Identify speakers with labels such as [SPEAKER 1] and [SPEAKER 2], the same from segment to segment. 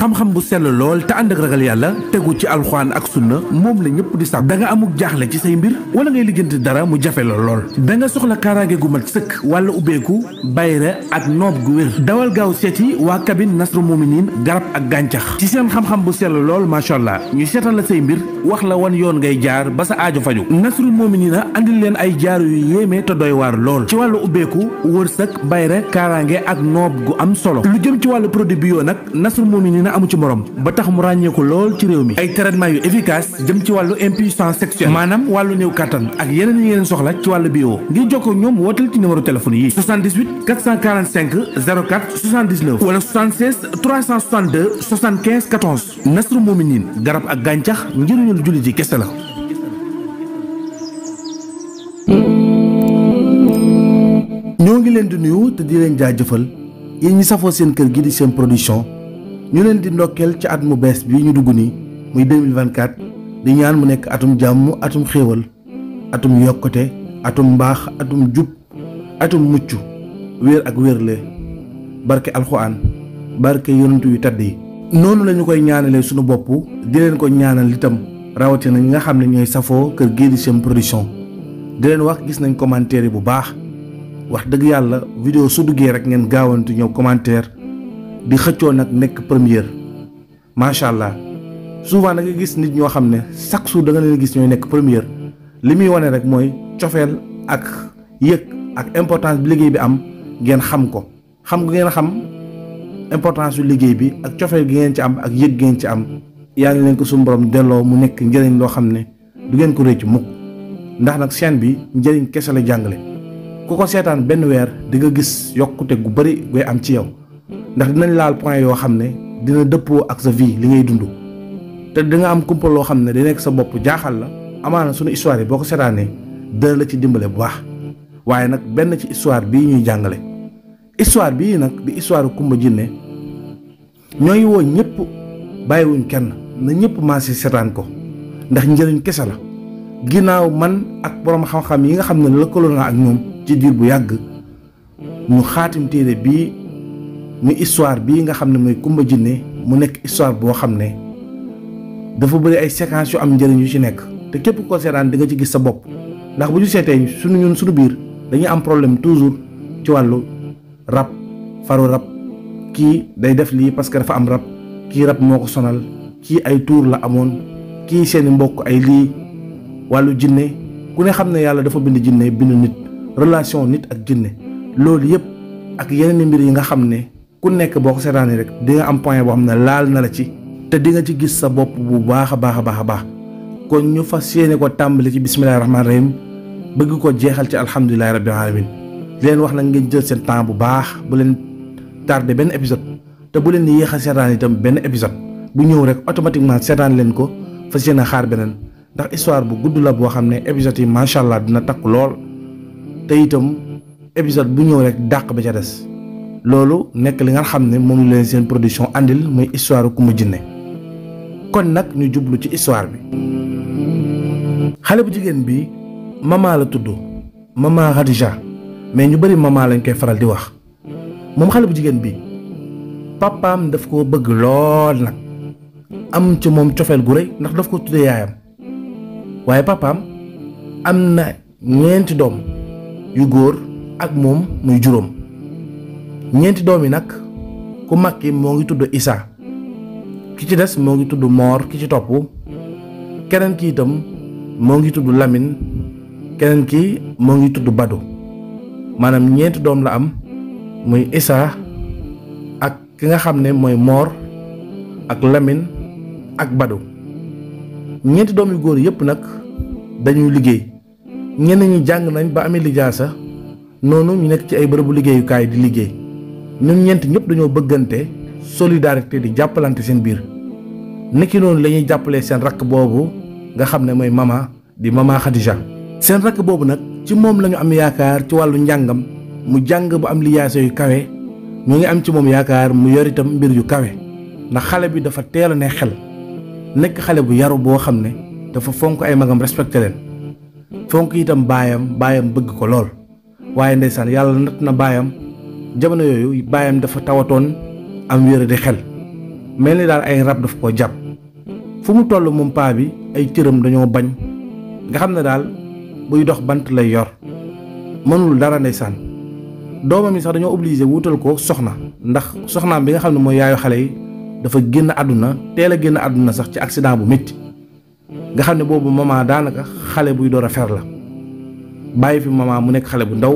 [SPEAKER 1] xam-xam bu sell lool te ànd ak ragal yàlla tegu ci alxuraan ak sunna moom la ñëpp di sàkk. da nga amuk jaaxle ci say mbir wala ngay lijjanti dara mu jafe la lool. da nga soxla kaaraange gu mat sëkk wala ubbeeku bayre ak noob gu wér. dawal gaaw seeti waa cabine Nasrul Muminin garab ak gàncax ci seen xam-xam bu sell lool macha allah ñu seetal la say mbir wax la wan yoon ngay jaar ba sa aajo faju. Nasrul Muminina andil leen ay jaaru yu yéeme te doy waar lool ci wàllu ubbeeku wërsëg bayre kaaraange ak noob gu am solo. lu jëm ci wàllu produit bio nag Nasrul Muminina amu ci morom ba tax mu ràññeeku lool ci réew mi. ay traitement yu efficace jëm ci wàllu impuissance sexuelle maanaam wàllu néew kattan ak yeneen soxla ci wàllu bio. ngir jokkoo ak ñoom wootal ci numéro téléphone yi 78 445 04 79 wala 76 362 75 14. Nasrul Muminin garab ak gàncax njëriñu jullit yi kese la. ñoo ngi leen di nuyu te di leen jaajëfal yéen ñi safoo seen kër gi di seen production ñu leen di ndokkeel ci at mu bees bi ñu dugg nii muy 2024 di ñaan mu nekk atum jàmm atum xéewal atum yokkute atum mbaax atum jub atum mucc wéer ak wéerle barke alxuraan barke yonentu yu tedd yi. noonu la ñu koy ñaanalee sunu bopp di leen ko ñaanal itam rawatina ñi nga xam ne ñooy safoo kër gii di seen production di leen wax gis nañ commentaire yi bu baax. wax dëgg yàlla vidéo su duggee rek ngeen gaawantu ñëw commentaire di xëccoo nag nekk première macha allah souvent da nga gis nit ñoo xam ne chaque jour da nga leen gis ñooy nekk première li muy wane rek mooy cofeel ak yëg ak importance bi liggéey bi am ngeen xam ko xam ngeen xam importance yu liggéey bi ak cofeel gi ngeen ci am ak yëg ngeen ci am yàlla leen ko suñu borom delloo mu nekk njëriñ loo xam ne du ngeen ko rëcc mukk ndax nag chaîne bi njëriñ kese la jàngale. ku ko seetaan benn weer di nga gis yokkute gu bari goy am ci yow ndax dinañ laal point yoo xam ne dina dëppoo ak sa vie li ngay dund te di nga am kumpa loo xam ne di nekk sa bopp jaaxal la amaana sunu histoire yi boo ko seetaanee dana la ci dimbale bu baax waaye nag benn ci histoire bii ñuy jàngale histoire bii nag di histoire Kumba Jinne ñooy woo ñëpp bàyyiwuñ kenn na ñëpp maase seetaan ko ndax njëriñ kese la ginnaaw man ak borom xam-xam yi nga xam ne lëkkaloo naa ak ñoom ci diir bu yàgg ñu xaatim téere bii muy histoire bii nga xam ne mooy Kumba Jinne mu nekk histoire boo xam ne dafa bëri ay séquences yu am njëriñ yu ci nekk te képp ko seetaan di nga ci gis sa bopp ndax bu ñu seetee suñu biir dañuy am problème toujours ci wàllu rab faru rab kii day def lii parce que dafa am rab kii rab moo ko sonal kii ay tuur la amoon kii seeni mbokk ay lii wàllu jinne ku ne xam ne yàlla dafa bind jinne bind nit relation nit ak jinne loolu yëpp ak yeneen mbir yi nga xam ne ku nekk boo ko seetaanee rek di nga am point boo xam ne laal na la ci te di nga ci gis sa bopp bu baax a baax a baax a baax kon ñu fas yéene ko tàmbali ci bismillahi rahmaani rahim bëgg ko jeexal ci alhamdulilahi rabbil alamin leen wax nag ngeen jël seen temps bu baax bu leen tardé benn épisode te bu leen di yéex a seetaan itam benn épisode bu ñëw rek automatiquement seetaan leen ko fas yéene xaar beneen ndax histoire bu gudd la boo xam ne épisode yi macha allah dina takk lool te itam épisode bu ñëw rek dàq ba ca des loolu nekk li nga xam ne moom leen seen production andil muy histoire Kumba Jinne kon nag ñu jublu ci histoire bi. xale bu jigéen bi mama la tudd mama Khadija mais ñu bari mama lañ koy faral di wax moom xale bu jigéen bi papaam daf ko bëgg lool nag am ci moom cofeel gu rëy ndax daf ko tuddee yaayam waaye papaam am na ñeenti doom yu góor ak moom muy juróom ñeenti doom yi nag ku mag ki moo ngi tudd Issa ki ci des moo ngi tudd Moor ki ci topp keneen ki itam moo ngi tudd Lamine keneen ki moo ngi tudd Badu maanaam ñeenti doom la am muy Issa ak ki nga xam ne mooy Moor ak Lamine ak Badu ñeenti doom yu góor yëpp nag dañuy liggéey ñenn ñi jàng nañ ba amee lijaasa noonu ñu nekk ci ay bërëbu liggéeyukaay di liggéey ñun ñeent ñëpp dañoo bëggante solidarité di jàppalante seen biir niki noonu la ñuy jàppalee seen rakk boobu nga xam ne mooy mama di mama Khadija seen rakk boobu nag ci moom la ñu am yaakaar ci wàllu njàngam mu jàng bu am lijaasa yu kawe ñu ngi am ci moom yaakaar mu yor itam mbir yu kawe ndax xale bi dafa teel a ne xel nekk xale bu yaru boo xam ne dafa fonk ay magam respecté leen fonk itam baayam bëgg ko lool waaye ndeysaan yàlla natt na baayam jamono yooyu baayam dafa tawatoon am wér di xel mel ni daal ay rab daf koo jàpp. fu mu toll moom paa bi ay cëram dañoo bañ nga xam ne daal buy dox bant lay yor mënul dara ndeysaan. doomam yi sax dañoo obligé wutal ko soxna ndax soxnaam bi nga xam ne mooy yaayu xale yi dafa génn àdduna teel a génn àdduna sax ci accident bu métti nga xam ne boobu maman daanaka xale buy door a fer la bàyyi fi maman mu nekk xale bu ndaw.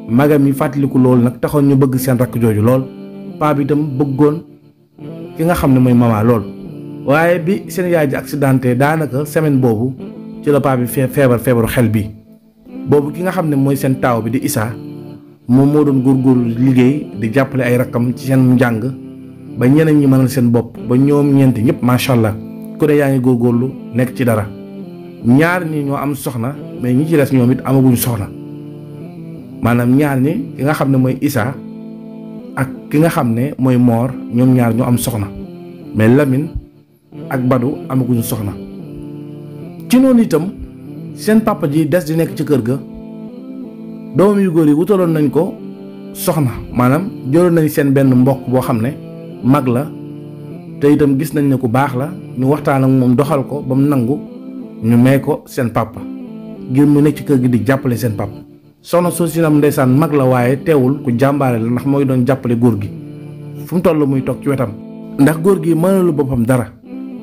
[SPEAKER 1] magam yi fàttaliku loolu nag taxoon ñu bëgg seen rakk jooju lool paa bi itam bëggoon ki nga xam ne mooy maman lool. waaye bi seen yaay ji accidenté daanaka semaine boobu ci la paa bi feebaru xel bi boobu ki nga xam ne mooy seen taaw bi di Issa moom moo doon góorgóorlu liggéey di jàppale ay rakkam ci seen njàng ba ñeneen ñi mënal seen bopp ba ñoom ñeenti ñëpp macha allah ku ne yaa ngi góorgóorlu nekk ci dara. ñaar ñi ñoo am soxna mais ñi ci des ñoom it amaguñ soxna maanaam ñaar ñi ki nga xam ne mooy Issa ak ki nga xam ne mooy Mor ñoom ñaar ñoo am soxna mais Lamine ak Badou amaguñu soxna. ci noonu itam seen papa ji des di nekk ci kër ga doomam yu góor yi wutaloon nañ ko soxna maanaam jëloon nañ seen benn mbokk boo xam ne mag la te itam gis nañ ne ku baax la ñu waxtaan ak moom doxal ko ba mu nangu ñu may ko seen papa ngir mu nekk ci kër gi di jàppale seen papa. soxna soo si nam ndeysaan mag la waaye teewul ku jàmbaare la ndax mooy doon jàppale góor gi fu mu toll muy toog ci wetam ndax góor gi mënalu boppam dara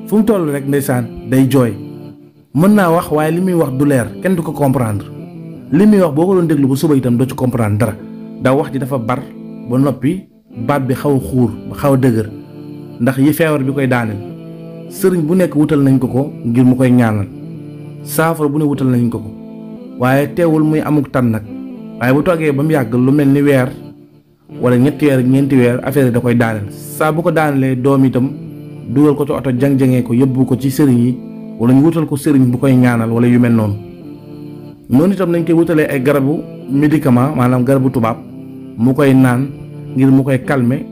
[SPEAKER 1] fu mu toll rek ndeysaan day jooy mën naa wax waaye li muy wax du leer kenn du ko comprendre li muy wax boo ko doon déglu ba suba itam doo ci comprendre dara ndax wax ji dafa bar ba noppi baat bi xaw a xuur ba xaw a dëgër ndax yi feebar bi koy daaneel sëriñ bu nekk wutal nañ ko ko ngir mu koy ñaanal saafara bu ne wutal nañ ko ko waaye teewul muy amuk tan nag waaye bu toogee ba mu yàgg lu mel ni weer wala ñetti weer ñeenti weer affaire yi da koy daaneel saa bu ko daanelee doom itam dugal ko ci oto jang-jangee ko yóbbu ko ci sëriñ yi wala ñu wutal ko sëriñ bu koy ñaanal wala yu mel noonu. noonu itam nañ koy wutalee ay garabu médicament maanaam garabu tubaab mu koy naan ngir mu koy calmer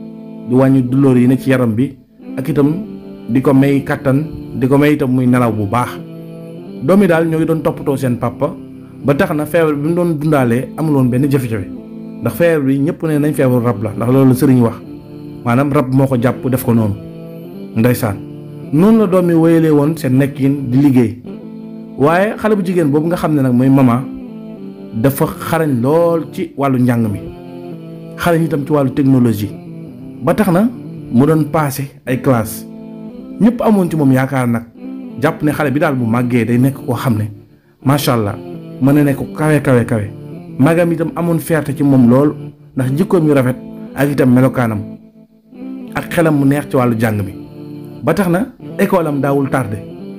[SPEAKER 1] di wàññi douleur yi ne ci yaram bi ak itam di ko may kattan di ko may itam muy nelaw bu baax. doom yi daal ñoo ngi doon toppatoo seen papa ba tax na feebar bi mu doon dundaalee amuloon benn jafe-jafe ndax feebar bi ñëpp ne nañ feebaru rab la ndax loolu sëriñ wax maanaam rab moo ko jàpp def ko noonu ndeysaan. noonu la doom yi wéyalee woon seen nekkin di liggéey waaye xale bu jigéen boobu nga xam ne nag mooy mama dafa xarañ lool ci wàllu njàng mi xarañ itam ci wàllu technologie ba tax na mu doon passé ay classe ñëpp amoon ci moom yaakaar nag jàpp ne xale bi daal bu màggee day nekk koo xam ne macha allah mën na nekk kawe magam itam amoon fierté ci moom lool ndax jikkoom yu rafet ak itam melokaanam ak xelam mu neex ci wàllu jàng mi ba tax na école am daawul tardé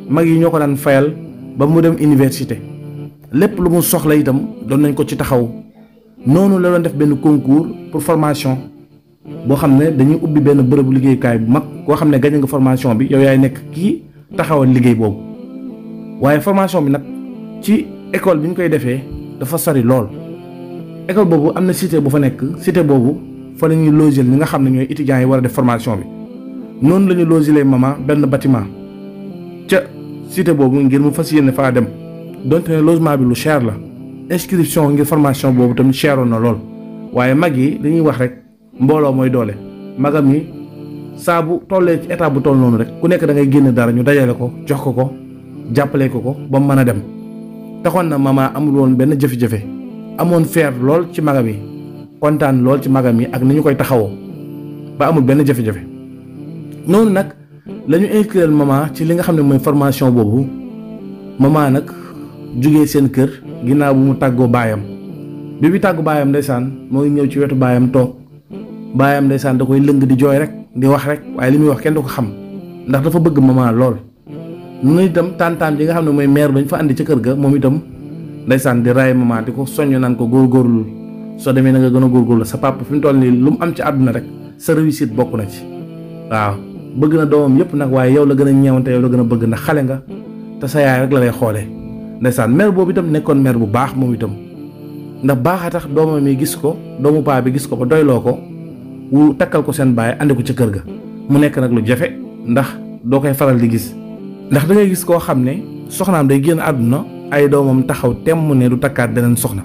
[SPEAKER 1] mag yi ñoo ko daan fayal ba mu dem université lépp lu mu soxla itam doon nañ ko ci taxaw. noonu la doon def benn concours pour formation boo xam ne dañuy ubbi benn bërëbu liggéeyukaay bu mag koo xam ne gañe nga formation bi yow yaay nekk kii taxawal liggéey boobu waaye formation bi nag ci école bi ñu koy defee dafa sori lool. école boobu am na cité bu fa nekk cité boobu fa la ñuy loger ñi nga xam ne ñooy étudiants yi war a def formation bi noonu la ñu loger mama benn bâtiment ca cité boobu ngir mu fas yéene faa dem donte ne logement bi lu cher la. inscription ngir formation boobu tamit cheroon na lool waaye mag yi dañuy wax rek mbooloo mooy doole magam yi saa bu tollee ci état bu toll noonu rek ku nekk da ngay génn dara ñu dajale ko jox ko jàppale ko ba mu mën a dem. taxoon na mama amul woon benn jafe-jafe amoon fier lool ci magam yi kontaan lool ci magam yi ak ni ñu koy taxawoo ba amul benn jafe-jafe. noonu nag la ñu inscrire mama ci li nga xam ne mooy formation boobu mama nag jugee seen kër. ginnaaw bu mu tàggoo baayam bi tàggu baayam ndeysaan moo ngi ñëw ci wetu baayam toog baayam ndeysaan da koy lëng di jooy rek di wax rek waaye li muy wax kenn du ko xam ndax dafa bëgg maman lool. nu itam tàntaam ji nga xam ne mooy mère bañ fa andi ci kër ga moom itam ndeysaan di raay maman di ko soññ naan ko góorgóorlu soo demee na nga gën a góorgóorlu sa papa fi mu toll nii lu mu am ci àdduna rek sa réussite bokk na ci. waaw bëgg na doomam yëpp nag waaye yow la gën a ñeewante yow la gën a bëgg ndax xale nga te sa yaay rek la lay xoolee. ndeysaan mère boobu itam nekkoon mère bu baax moom itam ndax baax a tax doomam yi gis ko doomu paa bi gis ko ba doyloo ko wu takkal ko seen baay andi ko ca kër ga mu nekk nag lu jafe ndax doo koy faral di gis ndax da ngay gis koo xam ne soxnaam day génn àdduna ay doomam taxaw temm ne du takkaat beneen soxna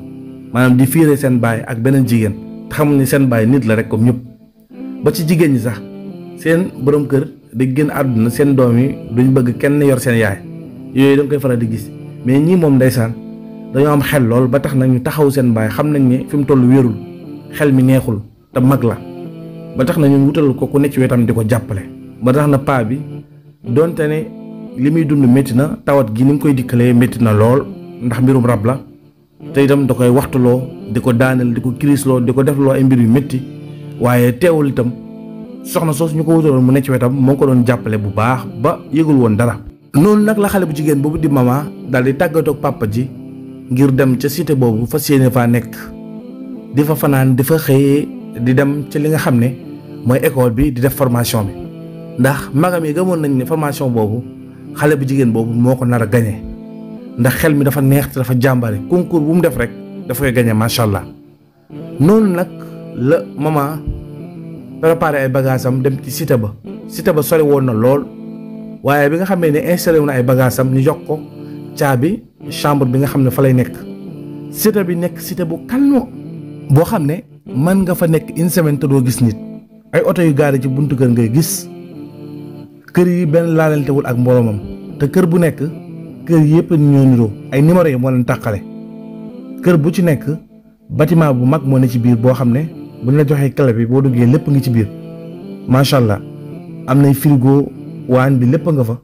[SPEAKER 1] maanaam di fiire seen baay ak beneen jigéen te xamul ne seen baay nit la rek comme ñëpp ba ci jigéen ñi sax seen borom kër di génn àdduna seen doom yi duñ bëgg kenn yor seen yaay yooyu da nga koy faral di gis mais ñii moom ndeysaan dañoo am xel lool ba tax na ñu taxaw seen baay xam nañ ne fi mu toll wérul xel mi neexul te mag la ba tax na ñu wutal ko ku ne ci wetam di ko jàppale ba tax na paa bi donte ne li muy dund métti na tawat gi ni mu koy dikkalee métti na lool ndax mbirum rab la te itam da koy waxtuloo di ko daaneel di ko kirisloo di ko defloo ay mbir yu métti waaye teewul itam soxna soosu ñu ko wutaloon mu ne ci wetam moo ko doon jàppale bu baax ba yëgul woon dara. noonu nag la xale bu jigéen boobu di mama daal di tàggatoo ak papa ji ngir dem ca cité boobu fas yéene faa nekk di fa fanaan di fa xëyee di dem ci li nga xam ne mooy école bi di def formation bi ndax magam yi gëmoon nañ ne formation boobu xale bu jigéen boobu moo ko nar a gañe ndax xel mi dafa neex te dafa jàmbare concours bu mu def rek dafa koy gañe macha allah. noonu nag la mama préparé ay bagages am dem ci cité ba sori woon na lool waaye bi nga xamee ne installé wu na ay bagages am ñu jox ko caabi chambre bi nga xam ne fa lay nekk. cité bi nekk cité bu calme boo xam ne mën nga fa nekk une semaine te doo gis nit ay oto yu gaare ci buntu kër ngay gis kër yi benn laalantewul ak moroomam te kër bu nekk kër yëpp ñoo niroo ay numéro yi moo leen tàqale kër bu ci nekk bâtiment bu mag moo ne ci biir boo xam ne bu ñu la joxee clé bi boo duggee lépp ngi ci biir macha allah am nay frigo waañ bi lépp nga fa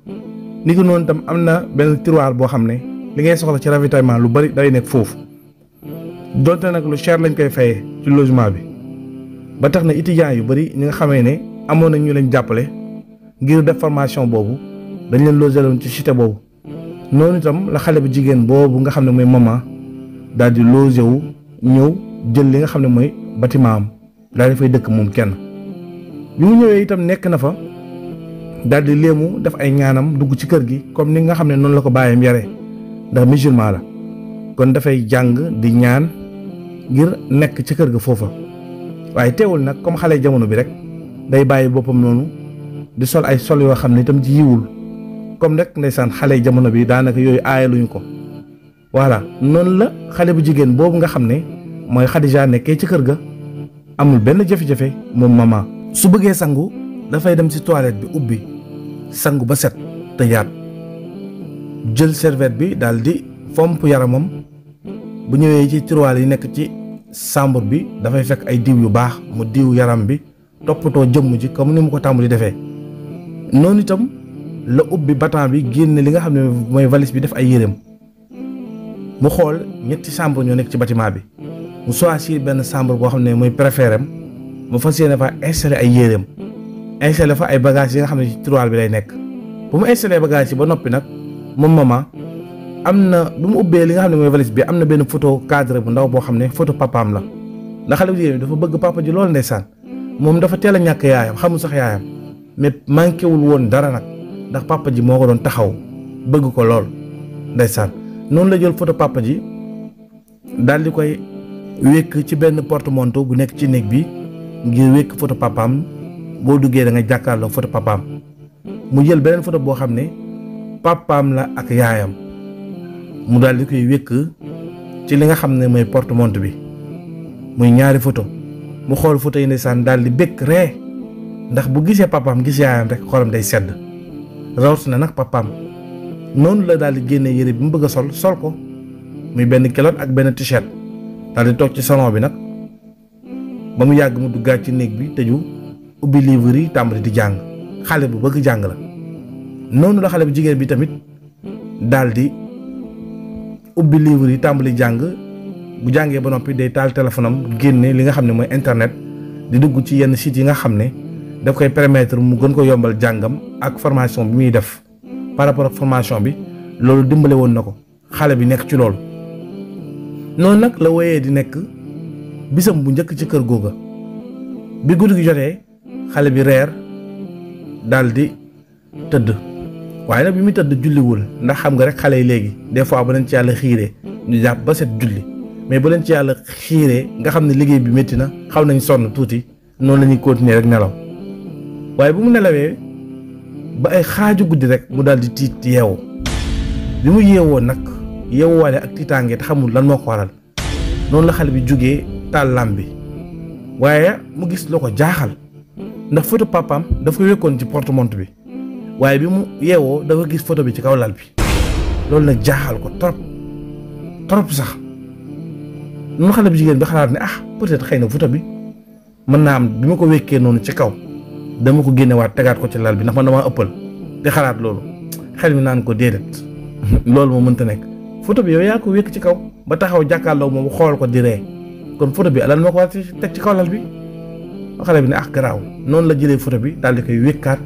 [SPEAKER 1] ni ko noonu tam am na benn tiroir boo xam ne li ngay soxla ci ravitaillement lu bari day nekk foofu donte nag lu cher lañ koy fayee ci logement bi ba tax na étudiants yu bari ñi nga xamee ne amoon nañ ñu leen jàppale ngir def formation boobu dañ leen logé woon ci cité boobu noonu itam la xale bu jigéen boobu nga xam ne mooy maman daal di logé wu ñëw jël li nga xam ne mooy bâtiment am daal di fay dëkk moom kenn bi mu ñëwee itam nekk na fa daal di léemu def ay ñaanam dugg ci kër gi comme ni nga xam ne noonu la ko bàyyam yare ndax musulman la kon dafay jàng di ñaan ngir nekk ci kër ga foofa waaye teewul nag comme xale jamono bi rek day bàyyi boppam noonu di sol ay sol yoo xam ne itam ci yiwul comme rek ndeysaan xale jamono bi daanaka yooyu aayaluñu ko voilà noonu la xale bu jigéen boobu nga xam ne mooy Khadija nekkee ci kër ga amul benn jafe-jafe moom mama su bëggee sangu dafay dem ci toilette bi ubbi sangu ba set te yaat jël serviette bi daal di fomp yaramam bu ñëwee ci tiroir yi nekk ci chambre bi dafay fekk ay diw yu baax mu diw yaram bi toppatoo jëmm ji comme ni mu ko tàmbali defee noonu itam la ubbi batan bi génne li nga xam ne mooy valise bi def ay yéreem mu xool ñetti chambre ñoo nekk ci bâtiment bi mu choisir benn chambre boo xam ne mooy préféré am mu fas yéene fa installé ay yéreem installé fa ay bagages yi nga xam ne ci tiroir bi lay nekk bu mu installé bagages yi ba noppi nag moom mama am na bu mu ubbee li nga xam ne mooy valise bi am na benn photo cadre bu ndaw boo xam ne photo papaam la ndax xale bu jigéen bi dafa bëgg papa ji loolu ndeysaan moom dafa teel a ñàkk yaayam xamul sax yaayam mais manqué wul woon dara nag ndax papa ji moo ko doon taxaw bëgg ko lool ndeysaan noonu la jël photo papa ji daal di koy wékk ci benn porte-manteau bu nekk ci néeg bi ngir wékk photo papaam boo duggee da nga jàkkaarloo photo papaam mu jël beneen photo boo xam ne papaam la ak yaayam mu daal di koy wékk ci li nga xam ne mooy porte-manteau bi muy ñaari photo mu xool photo yi ndeysaan daal di bëgg ree ndax bu gisee papaam gis yaayam rek xolam day sedd rawatina nag papaam noonu la daal di génnee yére bi mu bëgg a sol ko muy benn kilote ak benn t-shirt daal di toog ci salon bi nag ba mu yàgg mu duggaat ci néeg bi tëju ubbi livre yi tàmbali di jàng xale bu bëgg jàng la noonu la xale bu jigéen bi tamit daal di ubbi livre yi tàmbali jàng bu jàngee ba noppi day taal téléphone am génne li nga xam ne mooy internet di dugg ci yenn sites yi nga xam ne daf koy permettre mu gën ko yombal jàngam ak formation bi muy def par rapport ak formation bi loolu dimbale woon na ko xale bi nekk ci loolu noonu nag la woyee di nekk bisam bu njëkk ci kër googa bi guddi gi jotee xale bi reer daal di tëdd waaye nag bi muy tëdd julliwul ndax xam nga rek xale yi léegi des fois bu leen ci yàlla xiiree ñu jàpp ba set julli mais bu leen ci yàlla xiiree nga xam ne liggéey bi métti na xaw nañ sonn tuuti noonu la ñuy continuer rek nelaw waaye bu mu nelawee ba ay xaaju guddi rek mu daal di tiit yeewu bi mu yeewoo nag yeewuwaale ak tiitaange te xamul lan moo ko waral noonu la xale bi jógee taal lam bi waaye mu gis loo ko jaaxal ndax photo papaam daf ko wékkoon ci porte-montre bi waaye bi mu yeewoo dafa gis photo bi ci kaw lal bi loolu nag jaaxal ko trop sax noonu xale bu jigéen bi xalaat ne peut-être xëy na photo bi mën naa am bi ma ko wékkee noonu ci kaw dama ko génnewaat tegaat ko ci lal bi ndax man damaa ëppal di xalaat loolu xel mi naan ko déedéet loolu moo mënta nekk photo bi yow yaa ko wékk ci kaw ba taxaw jàkkaarloo moom xool ko di ree kon photo bi lan moo ko war teg ci kaw lal bi xale bi ne garaaw noonu la jëlee photo bi daal di koy wékkaat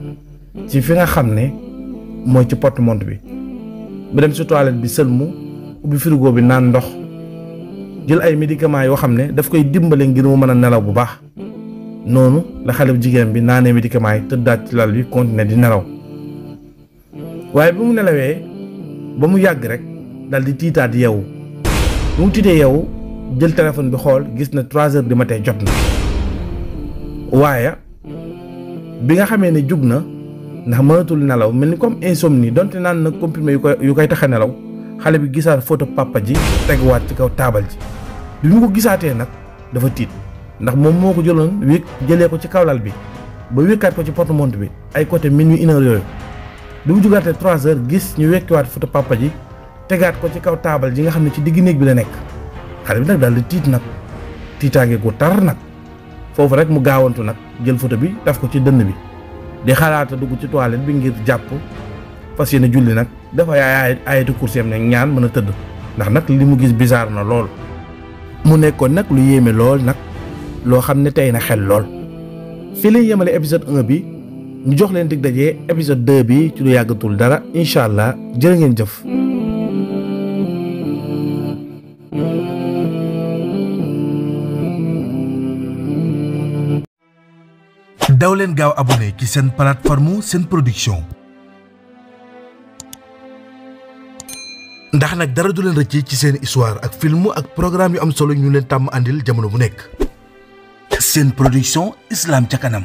[SPEAKER 1] ci fi nga xam ne mooy ci porte-montre bi bu dem si toilette bi sëlmu ubbi frigo bi naan ndox jël ay médicaments yoo xam ne daf koy dimbale ngir mu mën a nelaw bu baax noonu la xale bu jigéen bi naanee médicaments yi tëddaat ci lal bi continuer di nelaw waaye bi mu nelawee ba mu yàgg rek daal di tiitaat yeewu bu mu tiitee yeewu jël téléphone bi xool gis na 3 heures du matin jot na waaye bi nga xamee ne jug na ndax mënatul nelaw mel ni comme insomnie donte naan na comprimé yu koy tax a nelaw xale bi gisaat photo papa ji teguwaat ci kaw taabal ji bi mu ko gisaatee nag dafa tiit ndax moom moo ko jëloon jëlee ko ci kaw lal bi ba wékkaat ko ci porte-montre bi ay côté minuit 1 heure yooyu bi mu jugaatee 3 heures gis ñu wekkiwaat photo papa ji tegaat ko ci kaw taabal ji nga xam ne ci digg néeg bi la nekk xale bi nag daal di tiit nag tiitaange gu tar nag foofu rek mu gaawantu nag jël photo bi daf ko ci dënn bi di xalaata dugg ci toilette bi ngir jàpp fas yéene julli nag dafa ayatu kursi am ne ñaan mën a tëdd ndax nag li mu gis bizarre na lool mu nekkoon nag lu yéeme lool nag loo xam ne tey na xel lool fii lañ yemale épisode 1 bi ñu jox leen dig dajee épisode 2 bi ci lu yàggatul dara incha allah jërë ngeen jëf. daw leen gaaw abonné ci seen plateforme Sen Production ndax nag dara du leen rëcc ci seen histoire ak film ak programme yu am solo ñu leen tàmm àndil jamono bu nekk. Sen Production, Islam ca kanam.